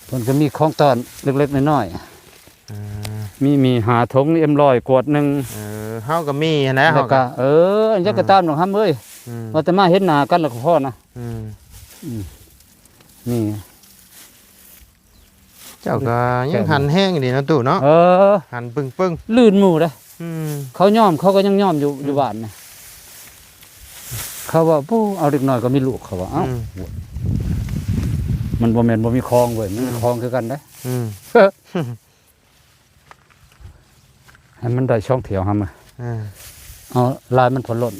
ເພິ່ນກໍມີຂອງຕ້ອນເລັກໆນ້ອຍໆ. ອ່າ ມີ ມີຫ້າຖົງ ເອັມຮ້ອຍ ກວດໜຶ່ງ. ເອີ ເຮົາກໍມີຫັ້ນແຫຼະ. ແລ້ວກໍ ເຮົາກໍ ເອີ ອັນຫຍັງກໍ ອືມ ຕາມດອກຫຳເອີຍ. ອືມ ວ່າແຕ່ມາເຫັນໜ້າກັນແລ້ວກໍພໍນະ. ອືມ ອືມ ນີ້ ເຈົ້າກໍຍັງຫັນແຮງດີເນາະຕູ້ເນາະ. ເອີ ຫັນປຶ້ງໆ ລື່ນໝູ່ເດ້. ອືມ ເຂົາຍອມ ເຂົາກໍຍັງຍອມຢູ່ ອືມ ຢູ່ບ້ານນະ. ເຂົາວ່າ ປູ້ ເອົາເດັກນ້ອຍກໍມີລູກ ເຂົາວ່າ. ເອົ້າ ອືມ ມັນບໍ່ແມ່ນບໍ່ມີຂອງເວີຍ ມັນ ອືມ ຂອງຄືກັນເດ້. ອືມ ໃຫ້ມັນໄດ້ສອງຖ້ຽວຫຳ. ເອີ ເອົາລາຍມັນພໍລົ້ນ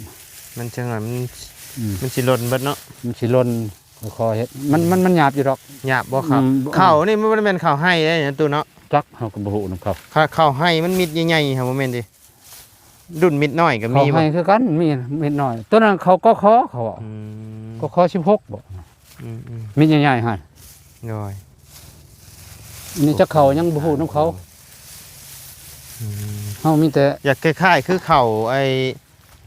ມັນຈັ່ງວ່າມັນ ອືມ ມັນຊິຫຼົ່ນເບິດເນາະ. ມັນຊິຫຼົ່ນ ຄ່ອຍໆເຮັດ. ມັນ ມັນ ມັນຫຍາບຢູ່ດອກ. ຫຍາບບໍ່ເຂົ້າ? ອືມ ເຂົ້ານີ້ມັນບໍ່ໄດ້ແມ່ນເຂົ້າໄຮ່ເດ້ນະຕູ້ເນາະ. ຈັກ ເຮົາກໍບໍ່ຮູ້ນຳເຂົາ. ເຂົ້າ ເຂົ້າໄຮ່ມັນເມັດໃຫຍ່ໆ ຫາບໍ່ແມ່ນຕິ? ລຸ້ນເມັດນ້ອຍກໍມີ. ເຂົ້າໄຮ່ຄືກັນ ມີເມັດນ້ອຍ ໂຕນັ້ນເຂົ້າ ກຂ ເຂົາເວົ້າ. ອືມ ກຂ ສິບຫົກບໍ? ອືມໆ ເມັດໃຫຍ່ໆຫັ້ນ. ໂດຍ. ອັນນີ້ຈັກເຂົ້າຫຍັງບໍ່ຮູ້ນຳເຂົາ. ອືມ ເຮົາມີແຕ່ ຢາກຄ້າຍໆຄືເຂົ້າໄອ້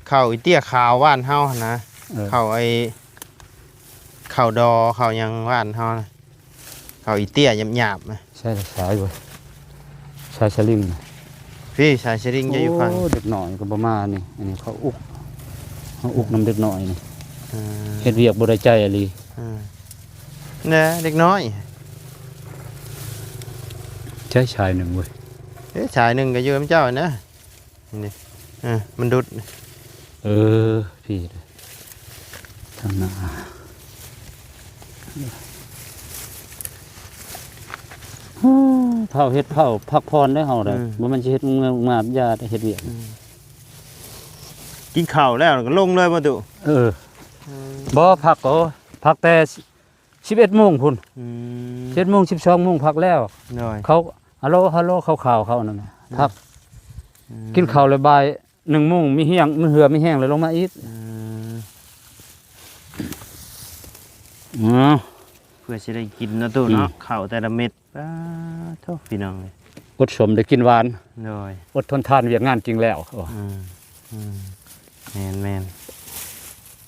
ເຂົ້າອີເຕ້ຍຂາວບ້ານເຮົາຫັ້ນນະ. ເອີ ເຂົ້າໄອ້ ເຂົ້າດໍ ເຂົ້າຫຍັງບ້ານເຮົານະ. ເຂົ້າອີເຕ້ຍຫຍາບໆນະ. ໃຊ້ສາຍເວີຍ ສາຍສະລິງນະ. ພີ້ ສາຍສະລິງຈະຢູ່ຝັ່ງ. ໂອ້ ເດັກນ້ອຍກໍບໍ່ມານີ້. ອັນນີ້ເຂົາອຸກ ເຮົາອຸກນຳເດັກນ້ອຍນີ້. ເອີ ເຮັດວຽກບໍ່ໄດ້ໃຈອີ່ຫຼີ. ເອີ ແນ່ເດັກນ້ອຍ. ໃຊ້ສາຍໜຶ່ງເວີຍ. ເອີ ສາຍໜຶ່ງກໍຢູ່ນຳເຈົ້ານະ. ນີ້ ເອີ ມັນດຸດ. ເອີ ພີ້ ທາງໜ້າ. ໂອ້ ເຖົ້າເຮັດເຖົ້າ ພັກຜ່ອນໄດ້ເຮົາໄດ້. ອືມ ບໍ່ແມ່ນຊິເຮັດງາມໆ ຢ່າແຕ່ເຮັດວຽກ. ອືມ ກິນເຂົ້າແລ້ວກໍລົງເລີຍບໍ່ຕຸ? ເອີ ອືມ ບໍ່ ພັກ ໂອ້ ພັກແຕ່ ສິບເອັດໂມງພຸ້ນ. ອືມ ສິບເອັດໂມງ ສິບສອງໂມງ ພັກແລ້ວ. ໂດຍ. ເຂົາ ຮາໂລ ຮາໂລ ຂ່າວໆເຂົານັ້ນນະ ອືມ ພັກ. ອືມ ກິນເຂົ້າແລ້ວ ບ່າຍໜຶ່ງໂມງ ມີຮຽງ ມີເຫື່ອມີແຮງ ແລ້ວລົງມາອີກ. ອືມ ເພື່ອຊິໄດ້ກິນເນາະຕູ້ເນາະ. ອືມ ເຂົ້າແຕ່ລະເມັດ. ປາໂທ້ ພີ່ນ້ອງເອີຍ ອົດສົມໄດ້ກິນຫວານ. ໂດຍ. ອົດທົນທານວຽກງານຈິງແລ້ວ. ອືມ ອືມ ແມ່ນ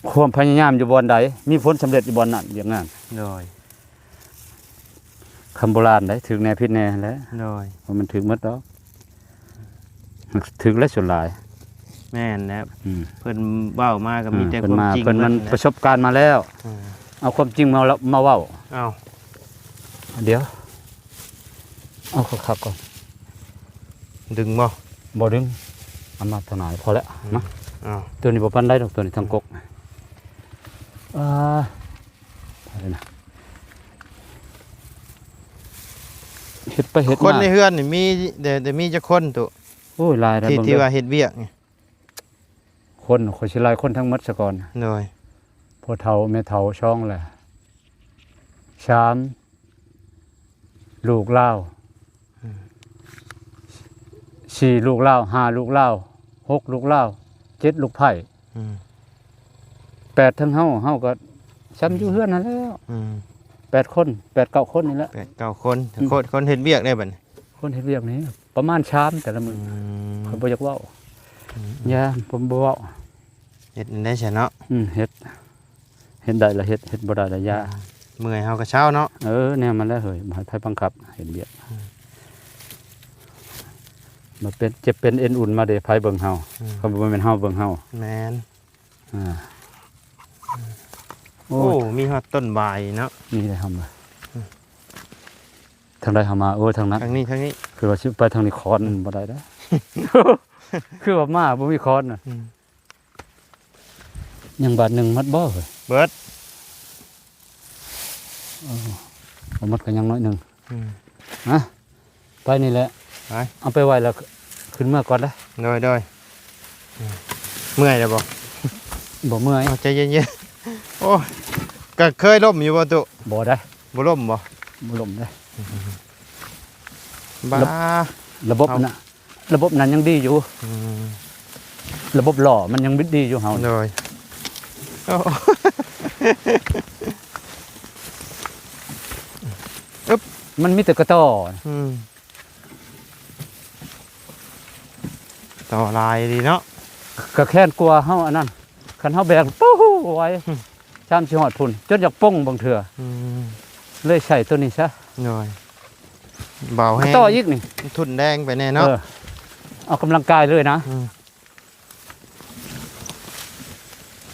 ໆ ຄວາມພະຍາຍາມຢູ່ບ່ອນໃດ ມີຜົນສຳເລັດຢູ່ບ່ອນນັ້ນ ວຽກງານ. ໂດຍ. ຄຳໂບລານໃດ໋ ຖືກແດ່ຜິດແດ່ຫັ້ນແຫຼະ. ໂດຍ. ບໍ່ແມ່ນຖືກໝົດດອກ ຖືກແຫຼະສ່ວນຫຼາຍ. ແມ່ນແລ້ວ. ອືມ ເພິ່ນເວົ້າມາກໍມີແຕ່ຄວາມຈິງ. ເພິ່ນມາ ເພິ່ນມັນປະສົບການມາແລ້ວ. ອືມ ເອົາຄວາມຈິງມາ ມາເວົ້າ. ເອົ້າ ດຽວ ເອົາຄັກໆກ່ອນ. ດຶງບໍ່? ບໍ່ດຶງ ເອົາມາທາງໜ້າພໍແລ້ວ. ອືມ ມາ. ເອົ້າ ຕົວນີ້ບໍ່ປານໃດດອກ ຕົວນີ້ທາງກົກ. ອ່າ ເຮັດໄປເຮັດມາ ຄົນໃນເຮືອນນີ້ມີ ແຕ່ ແຕ່ມີຈັກຄົນຕຸ? ໂອ້ຍ ຫຼາຍແລ້ວ ທີ່ ເບິ່ງ ທີ່ວ່າເຮັດວຽກນີ້. ຄົນ ຂ້ອຍຊິໄລ່ຄົນທັງໝົດສາກ່ອນ. ໂດຍ. ພໍ່ເຖົ້າແມ່ເຖົ້າສອງແຫຼະ ສາມ ລູກລາວ. ອືມ ສີ່ ລູກລາວ. ຫ້າ ລູກລາວ. ຫົກ ລູກລາວ. ເຈັດ ລູກໃພ້. ອືມ ແປດ ທັງເຮົາ ເຮົາກໍຊ່ຳຢູ່ເຮືອນຫັ້ນແຫຼ້ວ. ອືມ ແປດຄົນ ແປດເກົ້າຄົນນີ້ແຫຼະ. ແປດເກົ້າຄົນ. ອືມ ຄົນ ຄົນເຮັດວຽກໄດ້ບັດນີ້ ຄົນເຮັດວຽກນີ້ປະມານສາມແຕ່ລະມື້. ອືມ ຂ້ອຍບໍ່ຢາກເວົ້າ. ອືມ ຢ່າ ຜົມບໍ່ເວົ້າ. ເຮັດແນວໃດຊັ້ນເນາະ? ອືມ ເຮັດ ເຮັດໄດ້ລະເຮັດ ເຮັດບໍ່ໄດ້ລະຢ່າ. ອືມ ເມື່ອຍເຮົາກໍເຊົາເນາະ. ເອີ ແນວມັນແຫຼະເຮີ້ຍ ບໍ່ໃຫ້ໃຜບັງຄັບເຮັດວຽກ. ອືມ ມາເປັນ ເຈັບເປັນເອັນອຸ່ນມາເດ ໃຜເບິ່ງເຮົາ? ອືມ ກໍບໍ່ແມ່ນເຮົາເບິ່ງເຮົາ. ແມ່ນ. ອ່າ ໂອ້ ໂອ້ ມີຮອດຕົ້ນບາຍເນາະ. ນີ້ແຫຼະເຮົາມາ. ອືມ ທາງໃດເຮົາມາ? ໂອ້ ທາງນັ້ນ. ທາງນີ້ ທາງນີ້. ຄືວ່າຊິໄປທາງນີ້ຄອນ ອືມ ບໍ່ໄດ້ເດ້. ຄືວ່າມາບໍ່ມີຄອນນະ. ອືມ ຍັງບາດໜຶ່ງໝົດບໍ່ເຮີ້ຍ? ເບິດ. ເອີ ບໍ່ໝົດກໍຍັງໜ້ອຍໜຶ່ງ. ອືມ ຮະ ໄປນີ້ແຫຼະ ໄປ ເອົາໄປໄວ້ແລ້ວ ຂຶ້ນເມືອກ່ອນເດີ້. ໂດຍ ໂດຍ. ອືມ ເມື່ອຍແລ້ວບໍ່? ບໍ່ເມື່ອຍ. ເອົາ ໃຈເຢັນໆ. ໂອ້ຍ ກໍເຄີຍລົ້ມຢູ່ບໍ່ຕຸ? ບໍ່ໄດ໋. ບໍ່ລົ້ມບໍ່? ບໍ່ລົ້ມເດ້. ບ້າ ລະ ລະບົບ ເອົາ ນະ ລະບົບນັ້ນຍັງດີຢູ່. ອືມ ລະບົບລໍ້ມັນຍັງບິດດີຢູ່ເຮົາ. ໂດຍ. ໂອ້ ອຶບ ມັນມີແຕ່ກະຕໍ. ອືມ ຕໍ່ຫຼາຍດີເນາະ. ກະແຄ້ນກວ່າເຮົາອັນນັ້ນ ຄັນເຮົາແບກ ປູ້ ໄວ. ອືມ ຊາມຊິຮອດພຸ້ນ ຈົນຢາກປົງບາງເທື່ອ. ອືມ ເລີຍໃຊ້ໂຕນີ້ຊະ. ໂດຍ. ເບົາແຮງ ຕໍ່ອີກນີ້ ມັນທຸ່ນແດງໄປແດ່ເນາະ. ເອີ ອອກກຳລັງກາຍເລີຍນະ. ອືມ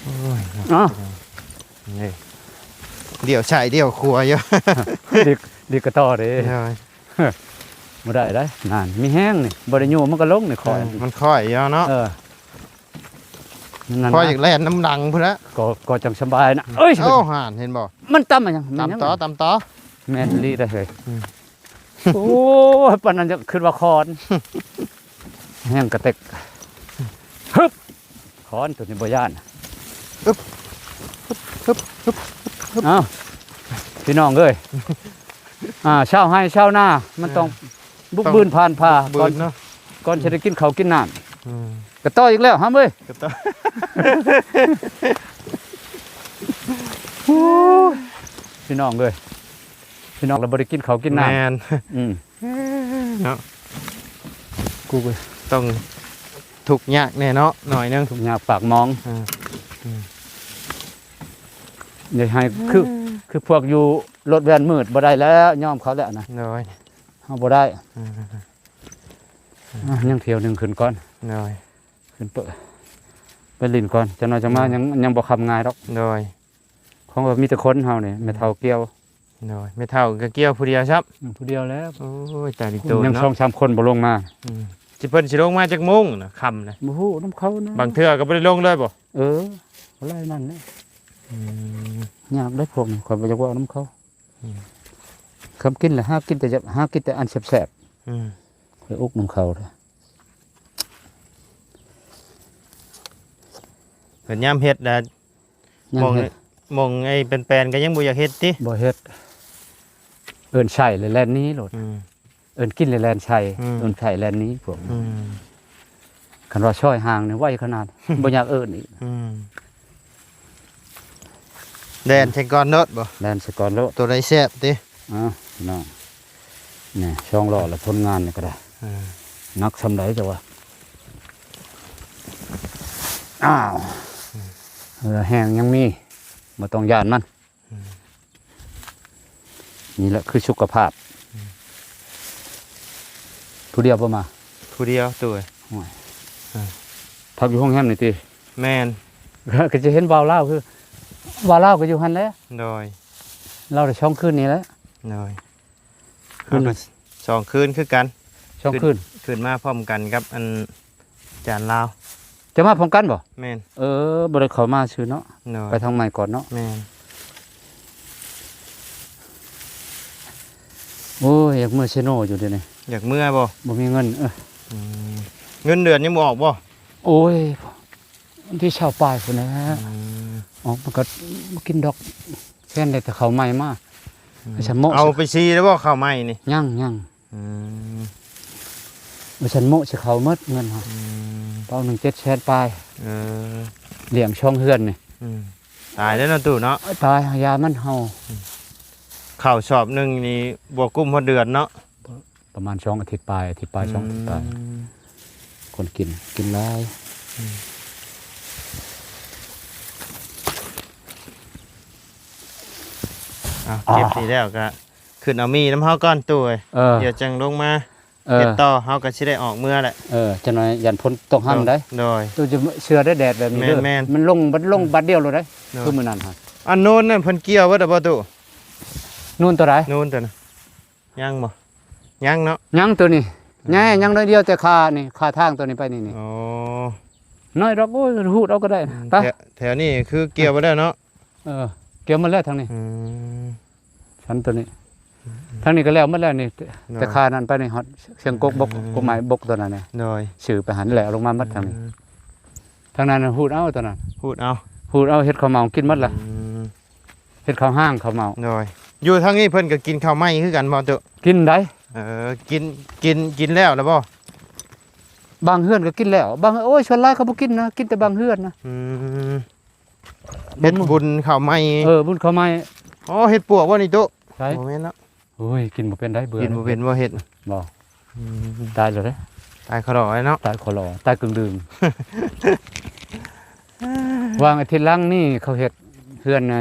ໂອ້ຍ ເອົາ ນີ້ ດຽວຊ້າຍດຽວຂວາຢູ່. ດີ ດີກະຕໍ່ເດ້. ໂດຍ. ບໍ່ໄດ້ໄດ໋ ນັ້ນ ມີແຮງນີ້ ບໍ່ໄດ້ຍູ້ມັນກໍລົງນີ້ ຂ້ອຍ ເອີ ມັນຂ້ອຍຢູ່ເນາະ. ເອີ ນັ້ນ ຂ້ອຍ ນະ ຢາກແລ່ນນຳຫຼັງພຸ້ນລະ ກໍ ກໍຈັ່ງສະບາຍນະ. ເອີຍ ໂອ້ ຫັ້ນເຫັນບໍ່? ມັນຕຳຫຍັງ? ຕຳຕໍ່ ຕຳຕໍ່. ແມ່ນອີ່ຫຼີເດ້ເຮີ້ຍ. ອືມ ໂອ້ຍ ປານນັ້ນຈະຄິດວ່າຄອນ. ແຮງກະເຕັກ ຮຶບ ຄອນໂຕນີ້ບໍ່ຢ້ານ. ອຶບ ຮຶບ ຮຶບ ຮຶບ ຮຶບ. ເອົ້າ ພີ່ນ້ອງເອີຍ ອ່າ ຊາວໄຮ່ຊາວນາ ມັນຕ້ອງ ອ່າ ບຸກບືນຜ່ານຜ່າ ບຸກບືນເນາະ ກ່ອນ ກ່ອນຊິໄດ້ກິນເຂົ້າກິນນ້ຳ. ອືມ ກະຕໍ່ອີກແລ້ວ ຫຳເອີຍ ກະຕໍ່. ໂອ້ຍ ພີ່ນ້ອງເອີຍ ພີ່ນ້ອງລະບໍ່ໄດ້ກິນເຂົ້າກິນນ້ຳ. ແມ່ນ. ອືມ ເນາະ ກູກໍຕ້ອງທຸກຍາກແດ່ເນາະ ໜ້ອຍໜຶ່ງ ທຸກຍາກປາກໝອງ. ເອີ ອືມ ຢ່າໃຫ້ ອືມ ຄື ຄືພວກຢູ່ລົດແວ່ນມືດບໍ່ໄດ້ແລ້ວ ຍອມເຂົາແລ້ວນະ. ໂດຍ. ເຮົາບໍ່ໄດ້. ອືມ ອ່ະ ຍັງຖ້ຽວໜຶ່ງຂຶ້ນກ່ອນ. ໂດຍ. ຂຶ້ນໄປ ໄປຫຼິ້ນກ່ອນ ຈັກໜ້ອຍຈັ່ງມາ. ອືມ ຍັງ ຍັງບໍ່ຄ່ຳງ່າຍດອກ. ໂດຍ. ຂອງເຮົາມີແຕ່ຄົນເຮົານີ້ ອືມ ແມ່ເຖົ້າກ່ຽວ. ໂດຍ. ແມ່ເຖົ້າກໍກ່ຽວຜູ້ດຽວຊ້ຳ? ອືມ ຜູ້ດຽວແລ້ວ. ໂອ້ຍ ຕາຍ ໂດນ ຍັງ ເນາະ ສອງສາມຄົນບໍ່ລົງມາ. ອືມ ຊິ ເພິ່ນຊິລົງມາຈັກໂມງນະ ຄ່ຳນະ? ບໍ່ຮູ້ນຳເຂົານະ ບາງເທື່ອກໍບໍ່ໄດ້ລົງເລີຍບໍ່? ເອີ ບໍ່ໄດ້ນັ້ນແຫຼະ. ອືມ ຍາກເດ້ພວກນີ້ ຂ້ອຍບໍ່ຢາກເວົ້ານຳເຂົາ. ອືມ ຄຳກິນລະຫາກິນແຕ່ ຢາກຫາກິນແຕ່ອັນແຊບໆ. ອືມ ຂ້ອຍອຸກນຳເຂົາເດ້. ເພິ່ນຍາມເຮັດລະ ຍັງເຮັດ ໝ່ອງ ໝ່ອງໄອ້ແປນໆ ກໍຍັງບໍ່ຢາກເຮັດຕິ? ບໍ່ເຮັດ ເອີ້ນໃສ່ແລ້ວແລ່ນໜີໂລດ. ອືມ ເອີ້ນກິນແລ້ວແລ່ນໃສ່. ອືມ ເອີ້ນໃສ່ແລ່ນໜີພວກນີ້. ອືມ ຄັນວ່າຊອຍຫ່າງນີ້ໄວຂະໜາດ ບໍ່ຢາກເອີ້ນອີກ. ອືມ ແລ່ນໃສ່ກ່ອນໂລດບໍ່? ແລ່ນໃສ່ກ່ອນໂລດ ໂຕໃດແຊບຕິ? ອ້າວ ພີ່ນ້ອງ ນີ້ ສອງລໍ້ລະ ຜົນງານນີ້ກໍໄດ້. ເອີ ໜັກສ່ຳໃດເຈົ້າວ່າ? ອ້າວ ເຫື່ອແຮງຍັງມີ ບໍ່ຕ້ອງຢ້ານມັນ. ອືມ ນີ້ແຫຼະຄືສຸຂະພາບ. ອືມ ຜູ້ດຽວບໍ່ມາ? ຜູ້ດຽວໂຕ. ໂອ້ຍ ເອີ ພັກຢູ່ໂຮງແຮມນີ້ຕິ? ແມ່ນ. ກໍຈະເຫັນບ່າວລາວ ຄືບ່າວລາວກໍຢູ່ຫັ້ນແຫຼະ. ໂດຍ. ລາວໄດ້ສອງຄືນນີ້ແຫຼະ. ໂດຍ. ຄືນ ເຮົາກໍສອງຄືນຄືກັນ. ສອງຄືນ ຂຶ້ນ ຂຶ້ນມາພ້ອມກັນກັບອັນ ຈານລາວ. ຈະມາພ້ອມກັນບໍ່? ແມ່ນ. ເອີ ບໍ່ໄດ້ເຂົ້າມາຊື່ເນາະ. ໂດຍ. ໄປທາງໃໝ່ກ່ອນເນາະ. ແມ່ນ. ໂອ້ຍ ຢາກເມືອເຊໂນຢູ່ດຽວນີ້. ຢາກເມືອບໍ່? ບໍ່ມີເງິນ. ເອີ ອືມ ເງິນເດືອນຍັງບໍ່ອອກບໍ່? ໂອ້ຍ ວັນທີຊາວປາຍພຸ້ນແຫຼະ. ອືມ ອອກມັນກໍບໍ່ກິນດອກ ແທນໄດ້ແຕ່ເຂົ້າໃໝ່ມາ. ອືມ ໄປສະໂມະ ເອົາໄປຊີແລ້ວບໍ່ເຂົ້າໃໝ່ນີ້? ຍັງ ຍັງ. ອືມ ວ່າຊັ້ນໂມະຊິເຂົ້າໝົດເງິນເຮົາ. ອືມ ເປົາໜຶ່ງເຈັດແສນປາຍ. ເອີ ລ້ຽງສອງເຮືອນນີ້. ອືມ ຕາຍແລ້ວເນາະຕູ້ເນາະ. ຕາຍ ຢາມັນເຫົ່າ. ອືມ ເຂົ້າສອບໜຶ່ງນີ້ບໍ່ກຸ້ມຮອດເດືອນເນາະ. ປະມານສອງອາທິດປາຍ ອາທິດປາຍ ອືມ ສອງອາທິດປາຍ. ຄົນກິນ ກິນຫຼາຍ. ອືມ ເອົາ ອ່າ ເກັບນີ້ແລ້ວກະ ຂຶ້ນເອົາໝີ່ນຳເຮົາກ່ອນຕູ້ເອີຍ. ເອີ ດຽວຈັ່ງລົງມາ ເອີ ເຮັດຕໍ່ ເຮົາກໍຊິໄດ້ອອກເມືອແຫຼະ. ເອີ ຈັກໜ້ອຍຢ້ານຝົນຕົກຫ້ຳໄດ໋. ໂດຍ ຕູ້ຈະເຊື່ອໄດ້ແດດແບບນີ້ເດີ. ແມ່ນໆ ມັນລົງ ມັນລົງບາດດຽວໂລດໄດ໋. ໂດຍ ຄືມື້ນັ້ນຫັ້ນ. ອັນໂນ້ນນັ້ນເພິ່ນກ່ຽວເບິດແລ້ວບໍ່ຕູ້? ໂນ້ນໂຕໃດ? ໂນ້ນໂຕນັ້ນ ຍັງບໍ່? ຍັງເນາະ. ຍັງໂຕນີ້ ອືມ ແຍ່ ຍັງໜ້ອຍດຽວ ແຕ່ຂານີ້ ຂາທາງໂຕນີ້ໄປນີ້ ນີ້. ອໍ ໜ້ອຍດອກ. ໂອ້ຍ ຮູດເອົາກໍໄດ້. ອືມ ໄປ ແຖວ ແຖວນີ້ຄືກ່ຽວບໍ່ໄດ້ເນາະ. ເອີ ກ່ຽວໝົດແລ້ວທາງນີ້. ອືມ ຊັ້ນໂຕນີ້ ທາງນີ້ກໍແລ້ວໝົດແລ້ວນີ້ ໂດຍ ແຕ່ຄານັ້ນໄປນີ້ຮອດຊຽງກົກບົກ ເອີ ກົກໄມ້ບົກຕົວນັ້ນນະ ໂດຍ ຊື່ໄປຫັ້ນແລ້ວ ລົງມາໝົດທາງນີ້ ອືມ ທາງນັ້ນນະ ຫູດເອົາຕົວນັ້ນ ຫູດເອົາ ຫູດເອົາ ເຮັດເຂົ້າເໝົາກິນໝົດລະ ອືມ ເຮັດເຂົ້າຫ້າງເຂົ້າເໝົາ ໂດຍ ຢູ່ທາງນີ້ເພິ່ນກໍກິນເຂົ້າໄມ້ຄືກັນບໍ່ຕຸ? ກິນໄດ໋ ເອີ ກິນ ກິນ ກິນແລ້ວລະບໍ່? ບາງເຮືອນກໍກິນແລ້ວ ບາງ ໂອ້ຍ ສ່ວນຫຼາຍເຂົາບໍ່ກິນນະ ກິນແຕ່ບາງເຮືອນນະ ອືມ ເຮັດບຸນເຂົ້າໄມ້ ເອີ ບຸນເຂົ້າໄມ້ ອໍ ເຮັດປວກບໍ່ນີ້ຕຸ? ໃສ? ບໍ່ແມ່ນເນາະ ໂອ້ຍ ກິນບໍ່ເປັນໄດ໋ ເບື່ອ ກິນບໍ່ເປັນບໍ່ເຮັດ ບໍ່ ອືມ ຕາຍແລ້ວເດ້ ຕາຍຄໍລໍເນາະ ຕາຍຄໍລໍ ຕາຍກຶ່ງດຶງ ວາງອາທິດຫຼັງນີ້ເຂົາເຮັດເຮືອນນະ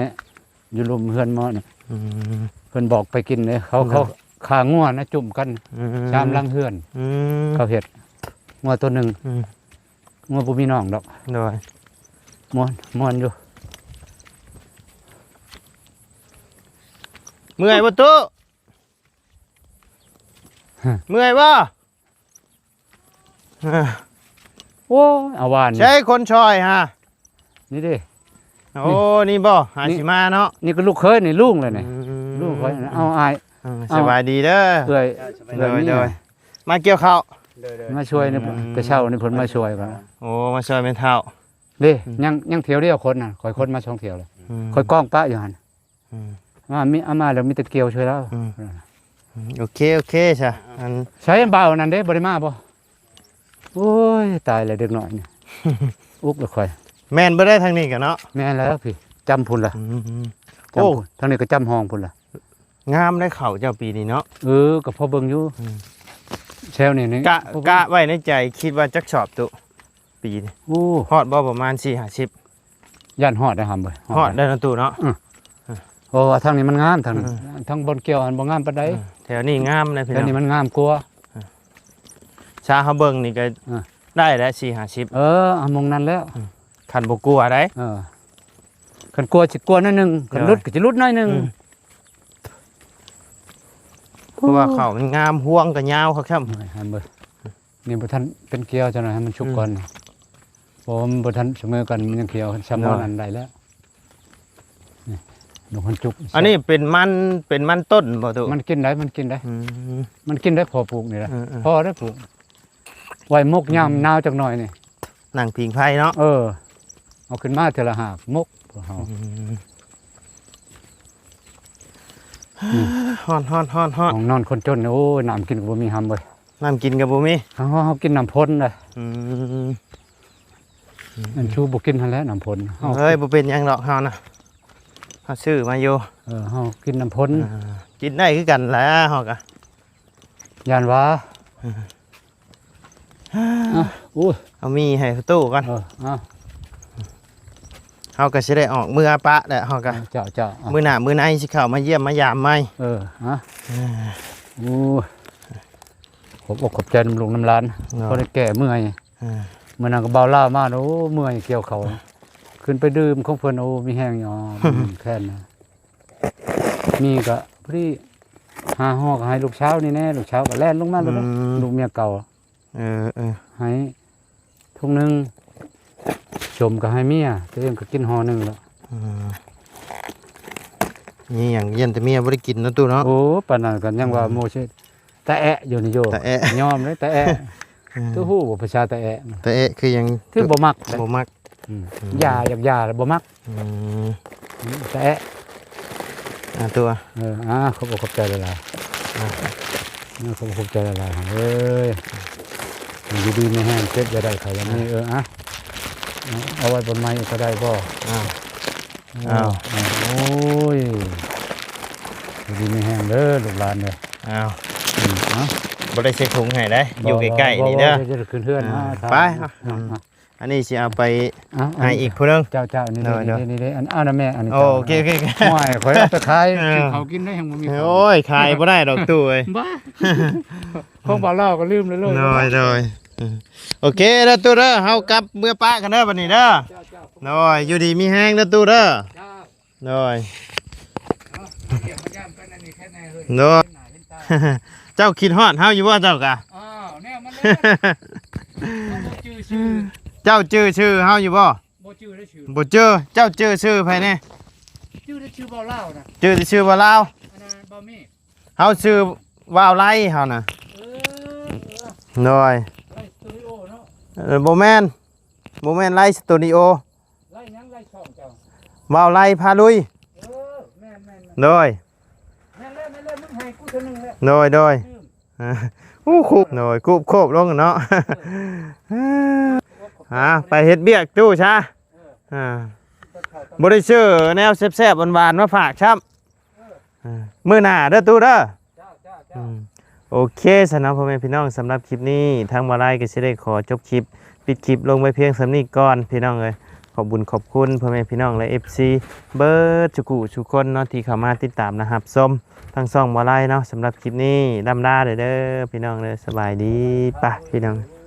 ຢູ່ລຸ່ມເຮືອນໝໍນີ້ ອືມ ເພິ່ນບອກໄປກິນເດ້ ເຂົາ ໂດຍ ເຂົາຂ້າງົວນະ ຈຸ້ມກັນ ອືມ ສາມຫຼັງເຮືອນ ອືມ ເຂົາເຮັດ ງົວໂຕໜຶ່ງ ອືມ ງົວບໍ່ມີນ້ອງດອກ ໂດຍ ມ່ວນ ມ່ວນຢູ່ ເມື່ອຍບໍ່ຕຸ? ຮະ ເມື່ອຍບໍ່? ຮະ ໂອ້ຍ ເອົາຫວານ ໃຊ້ຄົນຊ່ອຍຮະ ນີ້ເດ້ ໂອ້ ນີ້ ນີ້ບໍ່ ຫາ ນີ້ ຊິມາເນາະ ນີ້ກໍລູກເຂີຍ ນີ້ລຸງແລ້ວນີ້ ອືມ ລູກຂ້ອຍ ເອົາອ້າຍ ເອີ ເອົາ ສະບາຍດີເດີ ເອື້ອຍ ໂດຍ ເອື້ອຍ ໂດຍ ມາກ່ຽວເຂົ້າ ມາຊ່ວຍນີ້ ອືມ ແຕ່ເຊົ້ານີ້ເພິ່ນມາຊ່ວຍກໍ ໂອ້ ມາຊ່ວຍແມ່ເຖົ້າ ເດ້ ອືມ ຍັງ ຍັງຖ້ຽວດຽວຂົນນະ ຂ້ອຍຂົນມາສອງຖ້ຽວແລ້ວ ອືມ ຂ້ອຍກອງປະຢູ່ຫັ້ນ ອືມ ມາມີ ເອົາມາແລ້ວມີແຕ່ກ່ຽວຊ່ວຍລາວ ອືມ ອືມ ໂອເຄ ໂອເຄຊະ ອັນ ໃສບ່າວນັ້ນເດ້ ບໍ່ໄດ້ມາບໍ່? ໂອ້ຍ ຕາຍແລ້ວເດັກນ້ອຍນີ້ ອຸກແລ້ວຂ້ອຍ ແມ່ນບໍ່ໄດ້ທາງນີ້ກະເນາະ ແມ່ນແລ້ວພີ້ ຈຳພຸ້ນລະ ອືມ ໂອ້ ທາງນີ້ກໍຈຳຫ້ອງພຸ້ນລະ ງາມໄດ໋ເຂົ້າເຈົ້າປີນີ້ເນາະ ເອີ ກໍພໍເບິ່ງຢູ່ ອືມ ແຖວນີ້ນີ້ ກະ ກະໄວ້ໃນໃຈຄິດວ່າຈັກສອບຕຸ ປີນີ້ ໂອ້ ຮອດບໍ່ ປະມານສີ່ຫ້າສິບ ຢ້ານຮອດໄດ້ຫຳເວີຍ ຮອດໄດ້ເນາະຕູ້ເນາະ ອືມ ເພາະວ່າທາງນີ້ມັນງາມ ທາງນີ້ ອືມ ທາງບ່ອນກ່ຽວຫັ້ນບໍ່ງາມປານໃດ ອືມ ແຖວນີ້ງາມເດ້ພີ່ນ້ອງ ແຖວນີ້ມັນງາມກວ່າ ອືມ ຊາເຮົາເບິ່ງນີ້ກໍ ອືມ ໄດ້ແລ້ວສີ່ຫ້າສິບ ເອີ ເອົາໝ່ອງນັ້ນແລ້ວ ອືມ ຄັນບໍ່ກົວໄດ໋ ເອີ ຄັນກົວຊິກົວໜ້ອຍໜຶ່ງ ຄັນ ໂດຍ ຫຼຸດກໍຊິຫຼຸດໜ້ອຍໜຶ່ງ ອືມ ເພາະວ່າເຂົ້າມັນງາມ ຮວງກໍຍາວຄັກຊ້ຳ ເອີ ຫັ້ນເບິ່ງ ນີ້ບໍ່ທັນເປັນກ່ຽວ ຈັກໜ້ອຍໃຫ້ມັນສຸກ ອືມ ກ່ອນ ເພາະວ່າມັນບໍ່ທັນສະເໝີກັນ ມັນຍັງຂຽວ ຊຳ ໂດຍ ນັ້ນໄດ້ແລ້ວ ນີ້ ດົງຄັນຈຸກ ອັນນີ້ເປັນມັນ ເປັນມັນຕົ້ນບໍ່ຕູ້? ມັນກິນໄດ້ ມັນກິນໄດ້ ອືມ ມັນກິນໄດ້ ພໍປູກນີ້ລະ ເອີໆ ພໍໄດ້ປູກ ໄວ້ໝົກ ອືມ ຍາມໜາວຈັກໜ້ອຍນີ້ ນັ່ງຜິງໄຟເນາະ ເອີ ເອົາຂຶ້ນມາເທື່ອລະຫາກໝົກພວກເຮົາ ອືມ ອືມ ຮ້ອນໆໆໆ ຫ້ອງນອນຄົນຈົນນີ້ ໂອ້ຍ ນ້ຳກິນກໍບໍ່ມີ ຫຳເອີຍ ນ້ຳກິນກໍບໍ່ມີ ເຮົາ ເຮົາ ເຮົາກິນນ້ຳຝົນເດ້ ອືມ ອັນຊູບໍ່ກິນຫັ້ນແຫຼະນ້ຳຝົນ ເຮົາ ເອີຍ ບໍ່ເປັນຫຍັງດອກເຮົານະ ເຮົາຊື້ມາຢູ່ ເອີ ເຮົາກິນນ້ຳຝົນ ອ່າ ກິນໄດ້ຄືກັນແຫຼະເຮົາກະ ຢ້ານວ່າ ອ່າ ອ່ະ ໂອ້ຍ ເອົາໝີ່ໃຫ້ຕູ້ກ່ອນ ເອີ ເອົາ ເຮົາກໍຊິໄດ້ອອກເມືອປະແຫຼະ ເຮົາກໍ ເຈົ້າ ເຈົ້າ ເອົາ ມື້ໜ້າມື້ໃນຊິເຂົ້າມາຢ້ຽມມາຢາມໃໝ່ ເອີ ຮະ ເອີ ໂອ້ຍ ຂອບອົກຂອບໃຈນຳລູກນຳຫຼານ ເນາະ ພໍໄດ້ແກ້ເມື່ອຍ ເອີ ມື້ນັ້ນກໍບ່າວລາວມາ ໂອ້ ເມື່ອຍກ່ຽວເຂົ້າ ຂຶ້ນໄປດື່ມຂອງເພິ່ນ ໂອ້ ມີແຮງຢູ່ ແຄ້ນນະ ມີກໍພໍດີຫ້າຫໍ່ກໍໃຫ້ລູກສາວນີ້ແດ່ ລູກສາວກໍແລ່ນລົງມາໂລດ ອືມ ລູກເມຍເກົ່າ ເອີໆ ໃຫ້ຖົງໜຶ່ງ ສົ້ມກໍໃຫ້ເມຍ ຕົວເອງກໍກິນຫໍ່ໜຶ່ງແລ້ວ ອືມ ມີຫຍັງຢ້ານແຕ່ເມຍບໍ່ໄດ້ກິນເນາະຕູ້ເນາະ ໂອ້ ປານນັ້ນກໍຍັງວ່າ ອືມ ໂມຊິຕະແອະຢູ່ນີ້ໂຍ ຕະແອະ ຍອມເລີຍຕະແອະ ອືມ ຕູ້ຮູ້ບໍ່ພາສາຕະແອະ ຕະແອະຄືຫຍັງ? ຄືບໍ່ມັກ ບໍ່ມັກ ອືມ ອືມ ຢ່າ ຢາກຢ່າແລ້ວບໍ່ມັກ ອືມ ອືມ ແຕະ ອ່າ ຕົວະ ເອີ ອ່າ ຂອບອົກຂອບໃຈຫຼາຍໆ ອ່າ ເອີ ຂອບອົກຂອບໃຈຫຼາຍໆ ເອີຍ ຢູ່ດີມີແຮງ ເຈັບຢ່າໄດ້ ໄຂ້ຢ່າມີ ເອີ ອ່າ ເອີ ອ່າ ເອົາໄວ້ບ່ອນໃໝ່ກໍໄດ້ບໍ່? ອ່າ ເອີ ອ້າວ ໂອ້ຍ ຢູ່ດີມີແຮງເດີ ລູກຫຼານເດີ ອ້າວ ອືມ ເອົາ ບໍ່ໄດ້ໃສ່ຖົງໃຫ້ເດ້ ບໍ່ ຢູ່ໃກ້ໆ ບໍ່ ນີ້ເດີ ບໍ່ ບໍ່ ຈະຂຶ້ນເຮືອນ ອ່າ ມາ ໄປ ອ່າ ອ່າ ອ່າ ອັນນີ້ຊິເອົາໄປ ເອົາ ໃຫ້ອີກຜູ້ໜຶ່ງ ເຈົ້າ ເຈົ້າ ນີ້ເດ້ ໂດຍ ນີ້ເດ້ ນີ້ເດ້ ອັນ ອັນນັ້ນແມ່ ອັນນີ້ ໂອເຄ ໂອເຄ ໂອເຄ ໂອ້ຍ ຂ້ອຍເອົາໄປຂາຍ ເອີ ກິນເຂົ້າກິນໄດ້ ຍັງບໍ່ມີ ໂອ້ຍ ຂາຍບໍ່ໄດ້ດອກຕູ້ເອີຍ ບ້າ ຂອງບ່າວລາວກໍລືມເລີຍ ໂດຍ ໂດຍ ໂອເຄເດີຕູ້ເດີ ເຮົາກັບເມືອປະກັນເດີບັດນີ້ເດີ ເຈົ້າ ເຈົ້າ ໂດຍ ຢູ່ດີມີແຮງເດີຕູ້ເດີ ເຈົ້າ ໂດຍ ເອີ ມາຢ້ຽມມາຢາມກັນອັນນີ້ແຄ່ແນ່ເຮີ້ຍ ໂດຍ ເຫັນໜ້າເຫັນຕາ ເຈົ້າຄິດຮອດເຮົາຢູ່ບໍ່ເຈົ້າກະ? ອ້າວ ແນວມັນແລ້ວ ເຮົາບໍ່ຈື່ຊື່ ເຈົ້າຈື່ຊື່ເຮົາຢູ່ບໍ່? ບໍ່ຈື່ໄດ້ຊື່ ບໍ່ຈື່ ເຈົ້າຈື່ຊື່ໃຜແນ່? ຈື່ໄດ້ຊື່ບ່າວລາວນະ ຈື່ແຕ່ຊື່ບ່າວລາວ ອັນນັ້ນບ່າວມີດ ເຮົາຊື່ວ່າວໄລເຮົານະ. ເອີ ໂດຍ ໄລສະຕູດິໂອເນາະ. ເອີ ບໍ່ແມ່ນ ບໍ່ແມ່ນໄລສະຕູດິໂອ. ໄລຫຍັງ? ໄລຊ່ອງເຈົ້າ ວ່າວໄລພາລຸຍ. ເອີ ແມ່ນໆໆ ໂດຍ ແມ່ນແລ້ວ ແມ່ນແລ້ວ ມຶງໃຫ້ກູເທື່ອໜຶ່ງແລ້ວ. ໂດຍ ໂດຍ ລືມ. ອູ້ ຄຸບ ໂດຍ ກຸບໂຄບລົງເນາະ. ເອີ ຫາໄປເຮັດວຽກຕູ້ຊະ. ເອີ ອ່າ ບໍ່ໄດ້ຊື້ແນວແຊບໆຫວານໆມາຝາກຊ້ຳ. ເອີ ອ່າ ມື້ໜ້າເດີຕູ້ເດີ. ເຈົ້າ ເຈົ້າ ເຈົ້າ ອືມ ໂອເຄຊັ້ນເນາະ ພໍ່ແມ່ພີ່ນ້ອງ, ສຳລັບຄລິບນີ້ທາງບ່າວໄລກໍຊິໄດ້ຂໍຈົບຄລິບ ປິດຄລິບລົງໄວ້ພຽງສ່ຳນີ້ກ່ອນ ພີ່ນ້ອງເອີຍ. ຂອບບຸນຂອບຄຸນພໍ່ແມ່ພີ່ນ້ອງ ແລະ ເອັຟຊີ ເບິດສູ່ຜູ້ສູ່ຄົນເນາະ ທີ່ເຂົ້າມາຕິດຕາມ ແລະ ຮັບຊົມທາງຊ່ອງບ່າວໄລເນາະ. ສຳລັບຄລິບນີ້ລ່ຳລາເດີ ເດີພີ່ນ້ອງເດີ. ສະບາຍດີປະພີ່ນ້ອງ.